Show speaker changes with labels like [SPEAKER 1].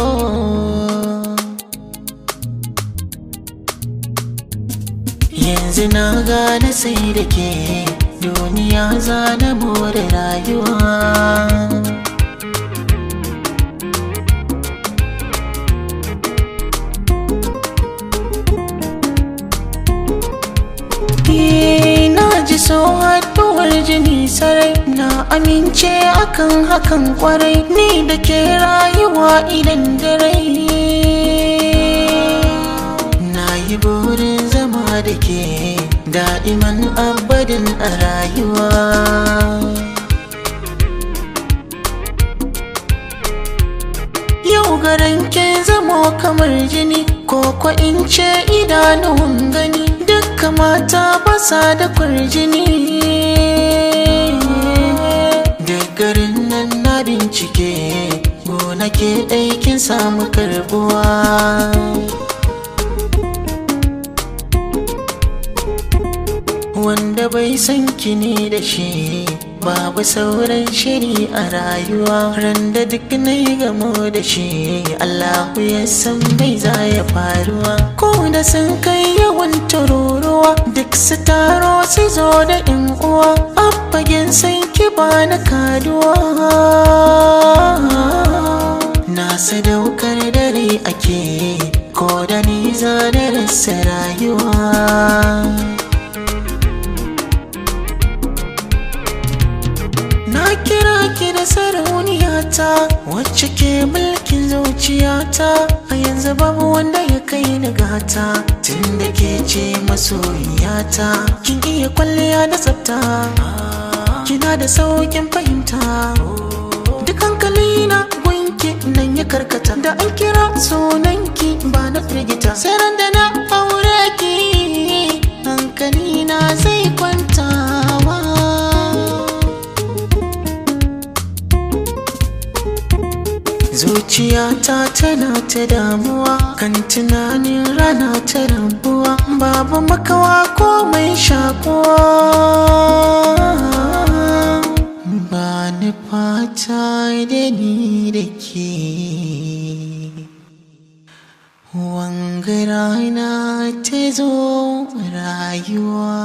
[SPEAKER 1] Oh. Yanzu na gane sai da ke duniya za na more rayuwa. Na ji so haɗuwar jini sarai, na amince akan hakan kwarai, ni da ke rayuwa idan da rai. Na yi burin zama da ke da'iman abadin a rayuwa. Yau garan ke zamo kamar jini, ko ko in ce idanuwan gani, dukka mata basa da kwarjini. Da garin nan na bincike, gona ke ɗaikin samu karbuwa. Wanda bai san ki ne da shi, babu sauran shiri a rayuwa. Randa duk na yi gamo da shi, Allahu ya san bai za ya faruwa. Ko da sun kai yawan tururuwa, duk su taro su zo da yan uwa, abbagen san ki ba na kaduwa. Na sadaukar dare ake, ko da ni za na rasa rayuwa. Na kira ki da sarauniyata, wacce ke mulkin zuciyata. A yanzu babu wanda ya kai ni gata, tunda ke ce masoyiyata. Kin iya kwalliya da tsafta, kina da saukin fahimta. Duk hankali na gunki nan ya karkata, da an kira sunanki ba na firgita. Sai ran da na aure ki, hankali na zai kwantawa. Zuciyata tana ta damuwa kan tunanin rana ta rabuwa, babu makawa ko mai shakuwa. Ba ni fata da ni da ke, wanga rana ta zo rayuwa.